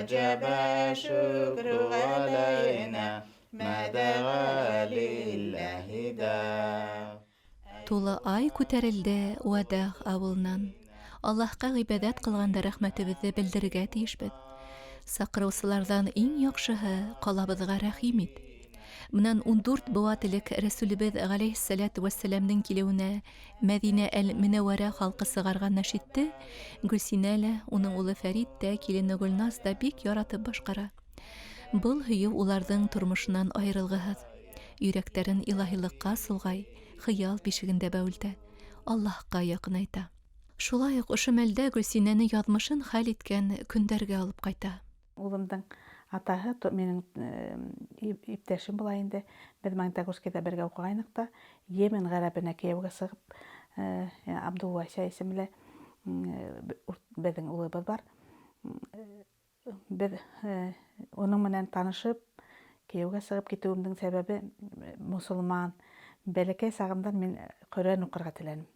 وجب الشكر علينا ما دعا لله داع. Тулы ай күтәрелде Вәдәғ ауылынан. Аллаһҡа ғибәҙәт ҡылғанда рәхмәтебеҙҙе белдерергә тейешбеҙ. Саҡырыусыларҙан иң яҡшыһы ҡалабыҙға рәхим ит. Бынан 14 быуат элек Рәсүлебеҙ ғәләйһиссәләтү вәссәләмдең килеүенә Мәҙинә әл-Менәүәрә халҡы сығарған нәшидте Гөлсинә лә, уның улы Фәрит тә, килене Гөлназ да бик яратып башҡара. Был һөйөү уларҙың тормошонан айырылғыһыҙ. Йөрәктәрен илаһилыҡҡа солғай, хыял бишегендә бәүелтә, Аллаһҡа яҡынайта. Шулай уҡ ошо мәлдә Гөлсинәне яҙмышын хәл иткән көндәргә алып ҡайта. Улымдың атаһы минең иптәшем була инде. Беҙ Магнитогорскиҙа бергә уҡығайныҡ та, Йемен ғәрәбенә кейәүгә сығып, Абдулвася исемле беҙҙең улыбыҙ бар. Беҙ уның менән танышып, кейәүгә сығып китеүемдең сәбәбе мосолман. Бәләкәй сағымдан мин Ҡөрьән уҡырға теләнем.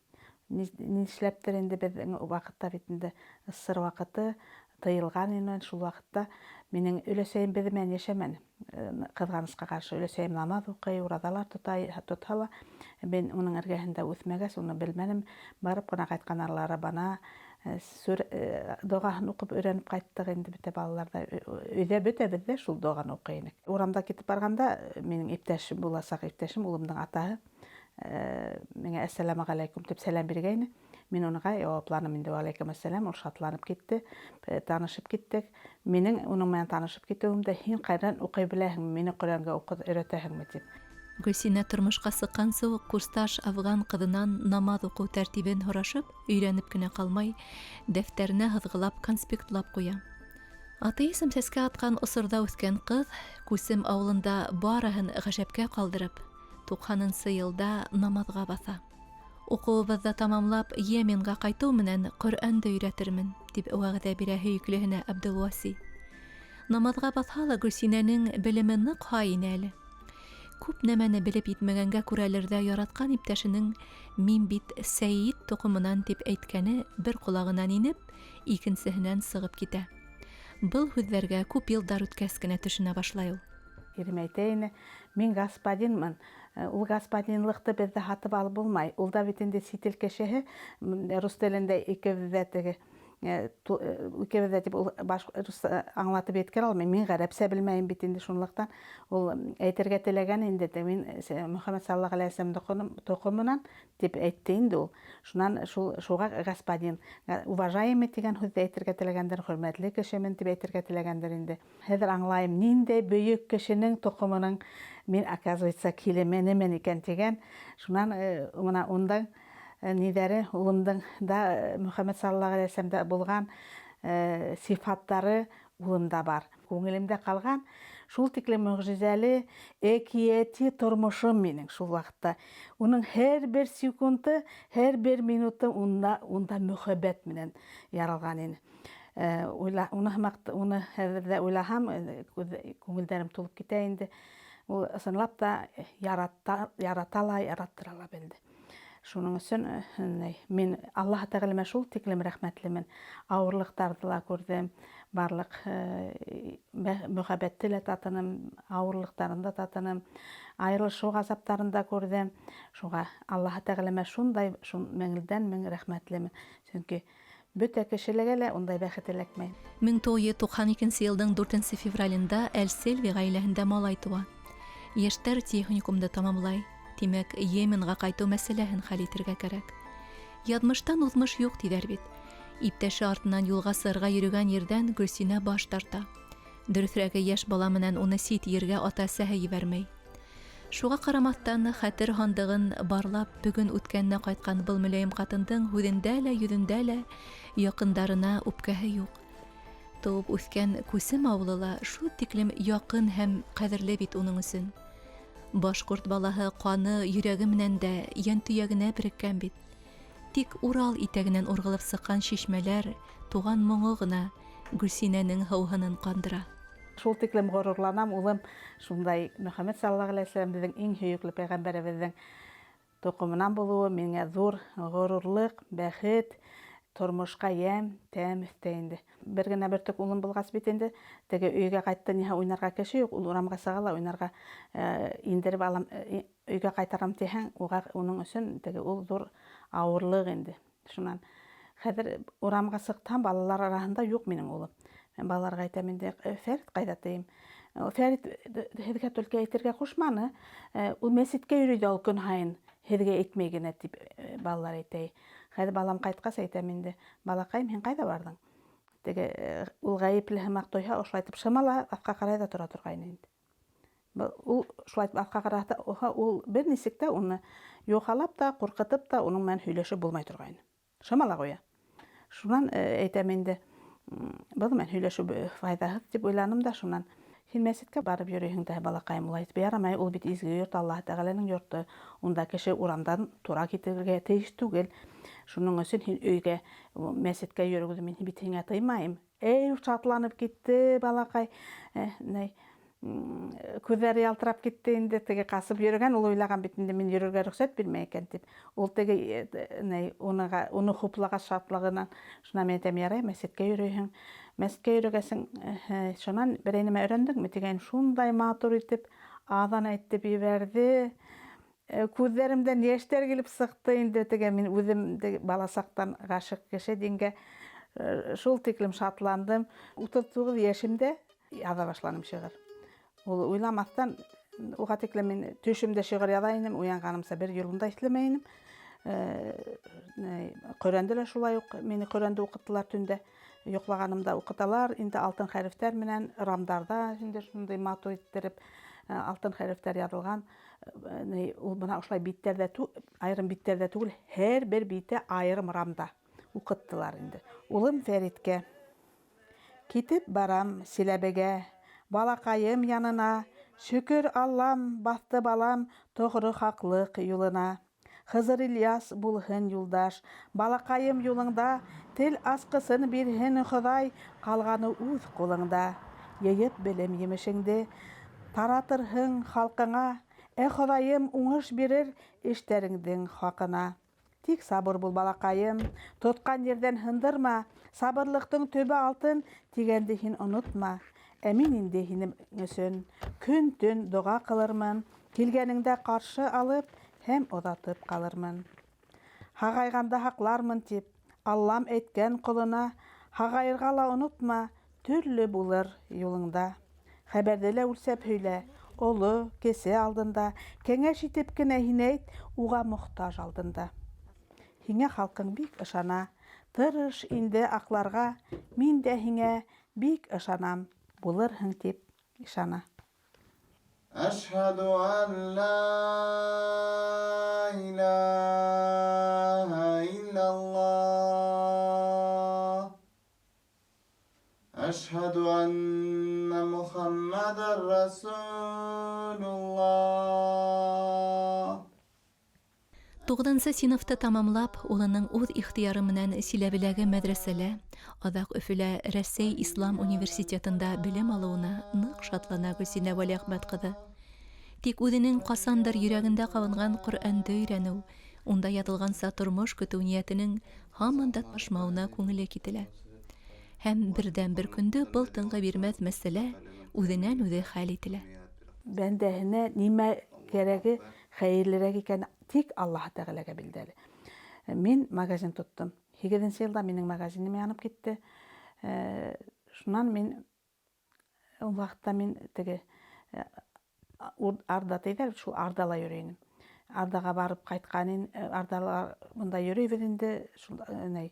Нишләптер инде беҙҙең ваҡытта бит инде СССР ваҡыты тыйылған ине, шул ваҡытта минең өләсәйем беҙ менән йәшәмәне. Ҡыҙғанысҡа ҡаршы, өләсәйем намаҙ уҡый, ураҙалар тота, тотһа ла, мин уның эргәһендә үҫмәгәс, уны белмәнем. Барып ҡына ҡайтҡан аралары бана сүр доғаһын уҡып өйрәнеп ҡайттыҡ инде, бөтә балалар ҙа өйҙә бөтәбеҙ ҙә шул доғаны уҡый инек. Урамда китеп барғанда минең иптәшем, буласаҡ иптәшем, улымдың атаһы миңә әссәләмә ғәләйкүм тип сәләм биргәйне. Мин уныға яуапланым инде, вәләйкүм әссәләм, ул шатланып китте, танышып киттек. Минең уның менән танышып китеүемдә, һин ҡайҙан уҡый беләһең, мине Ҡөрьәнгә уҡып өйрәтәһеңме тип. Гөлсинә тормошҡа сыҡҡансы уҡ курсташ афған ҡыҙынан намаҙ уҡыу тәртибен һорашып, өйрәнеп кенә ҡалмай, дәфтәренә һыҙғылап конспектлап ҡуя. Атеизм сәскә атҡан осорҙа үҫкән ҡыҙ Күсем ауылында барыһын ғәжәпкә ҡалдырып, 90-нсы йылда намаҙға баҫа. Уҡыуыбыҙҙы тамамлап, Йеменға ҡайтыу менән Ҡөрьәнде өйрәтермен, тип вәғәҙә бирә һөйөклөһөнә Абдулваси. Намаҙға баҫһа ла Гөлсинәнең белеме ныҡ һай ине әле. Күп нәмәне белеп етмәгәнгә күрәлер ҙә яратҡан иптәшенең мин бит сәйет тоҡомонан тип әйткәне бер ҡолағынан инеп, икенсеһенән сығып китә. Был һүҙҙәргә күп йылдар үткәс кенә төшөнә башлай ул. Ирем әйтә ине, мин господинмын. Ул господинлыҡты беҙҙә һатып алып булмай. Ул да бит инде сит ил кешеһе, рус телендә икебеҙ ҙә теге икебеҙ ҙә тип ул баш рус аңлатып еткерә алмай. Мин ғәрәпсә белмәйем бит инде, шунлыҡтан ул әйтергә теләгән инде, мин Мөхәммәд саллаллаһу алейһи вәсәләм тоҡомонан тип әйтте инде ул. Шунан шул шуға господин, уважаемый тигән һүҙҙе әйтергә теләгәндер, хөрмәтле кешемен тип әйтергә теләгәндер инде. Хәҙер аңлайым, ниндәй бөйөк кешенең тоҡомоноң мин, оказывается, киленемен икән тигән. Шунан бына унда ниҙәре, улымдың да Мөхәммәд саллаллаһу алейһи вәсәләмдә булған сифаттары улымда бар. Күңелемдә ҡалған шул тиклем мөғжизәле әкиәти тормошом минең шул ваҡытта. Уның һәр бер секунды, һәр бер минуты унда мөхәббәт менән яралған ине. Уйла, уны һымаҡ, уны хәҙер ҙә уйлаһам, күңелдәрем тулып китә инде. Ул ысынлап та ярата, ярата ла, яраттыра ла белде. Шуның өсөн мин Аллаһ Тәғәләмә шул тиклем рәхмәтлемен. Ауырлыҡтарҙы ла күрҙем, барлыҡ мөхәббәтте лә татыным, ауырлыҡтарын да татыным, айырылышыу ғазаптарын да күрҙем. Шуға Аллаһ Тәғәләмә шундай меңдән мең рәхмәтлемен. Сөнки бөтә кешеләргә лә ундай бәхет эләкмәй. 1992 йылдың 4 февралендә Әл-Сельви ғаиләһендә малай тыуа. Йәштәр техникумды тамамлай. Тимәк, Йеменға ҡайтыу мәсьәләһен хәл итергә кәрәк. Яҙмыштан уҙмыш юҡ тиҙәр бит. Иптәше артынан юлға сығырға йөрөгән ерҙән Гөлсинә баш тарта. Дөрөҫөрәге, йәш бала менән уны сит ергә ата-әсәһе ебәрмәй. Шуға ҡарамаҫтан, хәтер һандығын барлап, бөгөн үткәненә ҡайтҡан был мөләйем ҡатындың һүҙендә лә, йөҙөндә лә яҡындарына үпкәһе юҡ. Тыуып үҫкән Күсем ауылы ла шул тиклем яҡын һәм ҡәҙерле бит уның өсөн. Башҡорт балаһы ҡаны йөрәге менән дә йән төйәгенә береккән бит. Тик Урал итәгенән урғылып сыҡҡан шишмәләр туған моңо ғына Гөлсинәнең һыуһынын ҡандыра. Шул тиклем ғорурланам, улым шундай Мөхәммәд саллаллаһу алейһи вәсәләм беҙҙең иң һөйөклө пәйғәмбәребеҙҙең тоҡомонан булыуы миңә ҙур ғорурлыҡ, бәхет. Тормошҡа йәм, тәм өҫтәй инде. Бер генә бөртөк улым булғас бит инде, теге өйгә ҡайтты ниһә уйнарға кеше юҡ, ул урамға сыға ла уйнарға индереп алам, өйгә ҡайтарам тиһәң, уға уның өсөн теге ул ҙур ауырлыҡ инде. Шунан хәҙер урамға сыҡһам, балалар араһында юҡ минең улым. Мин балаларға әйтәм инде, Фәрит ҡайҙа тием. Фәрит һеҙгә түлке әйтергә ҡушманы. Ул мәсеткә йөрөй ҙә ул көн һайын, һеҙгә әйтмәй генә тип балалар әйтә. Хәҙер балам ҡайтҡас әйтәм инде, балаҡайым, һин ҡайҙа барҙың? Теге ул ғәйепле һымаҡ тойһа, ошолайтып шыма ла аҫҡа ҡарай ҙа тора торғайны инде. Ул шулайтып аҫҡа ҡарата, ул бер нисек тә уны юхалап та, ҡурҡытып та уның менән һөйләшеп булмай торғайны. Шыма ла ҡуя. Шунан әйтәм инде, был менән һөйләшеү файҙаһыҙ тип уйланым да шунан. Һин мәсеткә барып йөрөйһөң дә, балаҡайым, улай итеп ярамай, ул бит изге йорт, Аллаһ Тәғәләнең йорто. Унда кеше урамдан тура китергә тейеш түгел. Шуның өсөн һин өйгә мәсеткә йөрөүҙе мин бит һиңә тыймайым. Эй, шатланып китте балаҡай. Ней, күҙҙәре ялтырап китте инде, теге ҡасып йөрөгән, ул уйлаған бит инде мин йөрөргә рөхсәт бирмәй икән тип. Ул теге ней, уныға, уны хуплағас шатлығынан. Шунан мин әйтәм, ярай, мәсеткә йөрөйһөң. Мәсеткә йөрөгәсең, шунан берәй нәмә өйрәндеңме тигән, шундай матур итеп аҙан әйтеп ебәрҙе. Күҙҙәремдән йәштәр килеп сыҡты инде, теге мин үҙем бала саҡтан ғашиҡ кеше дингә, шул тиклем шатландым. 39 йәшемдә яҙа башланым шиғыр. Ул уйламаҫтан, уға тиклем мин төшөмдә шиғыр яҙа инем, уянғанымса бер юлын да иҫләмәй инем. Ҡөрьәнде лә шулай уҡ, мине Ҡөрьәнде уҡыттылар төндә. Йоҡлағанымда уҡыталар, инде алтын хәрефтәр менән рамдарҙа инде шундай матур иттереп алтын хәрефтәр яҙылған. Ул бына ошолай биттәрҙә, айырым биттәрҙә түгел, һәр бер бите айырым рамда уҡыттылар инде. Улым Фәриткә китеп барам Силәбегә, балаҡайым янына, шөкөр Аллам баҫты балам тоғро хаҡлыҡ юлына. Хызыр Ильяс булһын юлдаш, балаҡайым юлыңда, тел асҡысын бирһен Хоҙай, ҡалғаны үҙ ҡулыңда. Йыйып белем емешеңде, таратырһың халҡыңа, ә Хоҙайым уңыш бирер эштәреңдең хаҡына. Тик сабыр бул, балаҡайым, тотҡан ерҙән һындырма, сабырлыҡтың төбө алтын тигәнде һин онотма. Ә мин инде һинең өсөн көн-төн доға ҡылырмын, килгәнеңдә ҡаршы алып һәм оҙатып ҡалырмын. Һағайғанда һаҡлармын тип, Аллам әйткән ҡолона, һағайырға ла онотма, төрлө булыр юлыңда. Хәбәрҙе лә үлсәп һөйлә, оло, кесе алдында, кәңәш итеп кенә һин әйт, уға мохтаж алдында. Һиңә халҡың бик ышана, тырыш инде аҡларға, мин дә һиңә бик ышанам, булырһың тип ышана. أشهد أن لا إله إلا الله أشهد أن محمد رسول الله. 9-нсы синыфты тамамлап, улының үҙ ихтыяры менән Силәбеләге мәҙрәсәлә, аҙаҡ Өфөлә Рәсәй Ислам университетында белем алыуына ныҡ шатлана Гөлсинә Вәлиәхмәт ҡыҙы. Тик үҙенең ҡасандыр йөрәгендә ҡабынған Ҡөрьәнде өйрәнеү, унда яҙылғанса тормош көтөү ниәтенең һаман да ашмауына күңеле кителә. Һәм берҙән-бер көндө был тынғы бирмәҫ мәсьәлә үҙенән үҙе хәл ителә. Бәндәһенә нимә кәрәге хәйерлерәк икән, тик Аллаһ Тәғәләгә билдәле. Мин магазин тоттом. 8-нсе йылда минең магазиным янып китте. Шунан мин ул ваҡытта мин теге Арда тейҙәр, шул Ардала йөрөй инем. Ардаға барып ҡайтҡан ин, Ардала бында йөрөйбөҙ инде, шул ни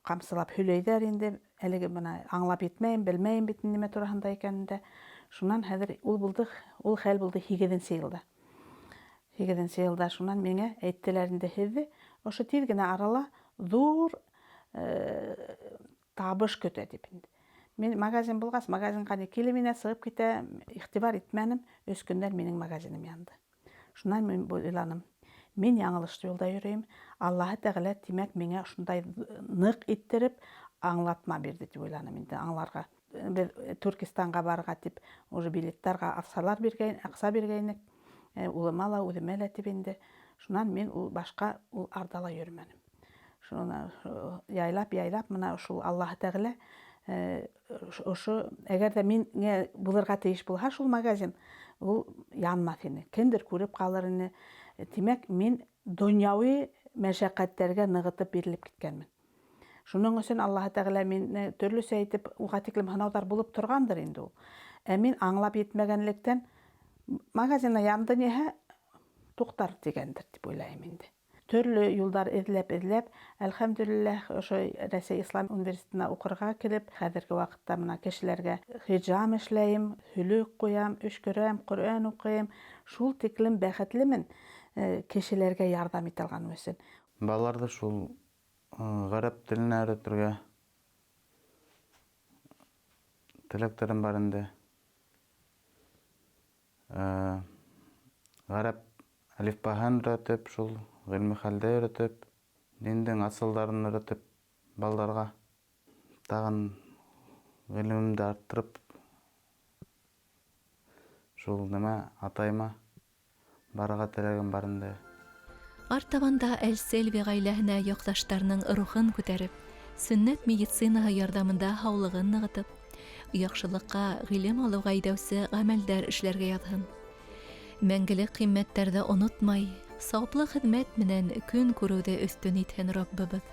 ҡамсылап һөйләйҙәр инде. Әлеге бына аңлап етмәйем, белмәйем бит нимә тураһында икәнен дә. Шунан хәҙер ул булды, ул хәл булды 8-нсе йылда. 8-нсе йылда шунан миңә әйттеләр инде, һеҙҙе ошо тиҙ генә арала ҙур табыш көтә тип инде. Мин магазин булғас, магазинға ни килеп инә, сығып китә, иғтибар итмәнем. 3 көндән минең магазиным янды. Шунан мин уйланым. Мин яңылыш юлда йөрөйөм. Аллаһы Тәғәлә, тимәк, миңә ошондай ныҡ иттереп аңлатма бирҙе тип уйланым инде аңларға. Беҙ Төркистанға барырға тип уже билеттарға аҡсалар биргән, аҡса биргәйнек. Улыма ла, үҙемә лә тип инде. Шунан мин ул башҡа ул Ардала йөрөмәнем. Шуны яйлап, яйлап мына шул Аллаһы Тәғәлә ошо әгәр ҙә миңә булырға тейеш булһа шул магазин, ул янмаҫ ине. Кемдер күреп ҡалыр ине. Тимәк, мин донъяуи мәшәҡәттәргә нығытып бирелеп киткәнмен. Шуның өсөн Аллаһы Тәғәлә мине төрлөсә итеп уға тиклем һынауҙар булып торғандыр инде ул. Ә мин аңлап етмәгәнлектән магазины янды ниһә туҡтар тигәндер тип уйлайым инде. Төрлө юлдар эҙләп-эҙләп, әлхәмдүлилләһ, ошо Рәсәй Ислам университетына уҡырға килеп, хәҙерге ваҡытта мына кешеләргә хиджам эшләйем, һөлөк ҡуям, өшкөрәм, Ҡөрьән уҡыйым. Шул тиклем бәхетлемен кешеләргә ярҙам итә алғаным өсөн. Балаларҙы шул ғәрәп теленә өйрәтергә теләктәрем бар инде. Ғәрәп әлифбаһын өйрәтеп, шул ғилми хәлде өйрәтеп, диндең асылдарын өйрәтеп балаларға тағын ғилемемде арттырып, шул нәмә атайыма барырға теләгем бар инде. Артабан да Әл-Сәлви ғаиләһенә яҡташтарының рухын күтәреп, сөннәт медицинаһы ярҙамында һаулығын нығытып, яҡшылыҡҡа, ғилем алыуға әйҙәүсе ғәмәлдәр эшләргә яҙһын. Мәңгелек ҡиммәттәрҙе онотмай, сауаплы хеҙмәт менән көн күреүҙе өҫтөн итһен Раббыбыҙ.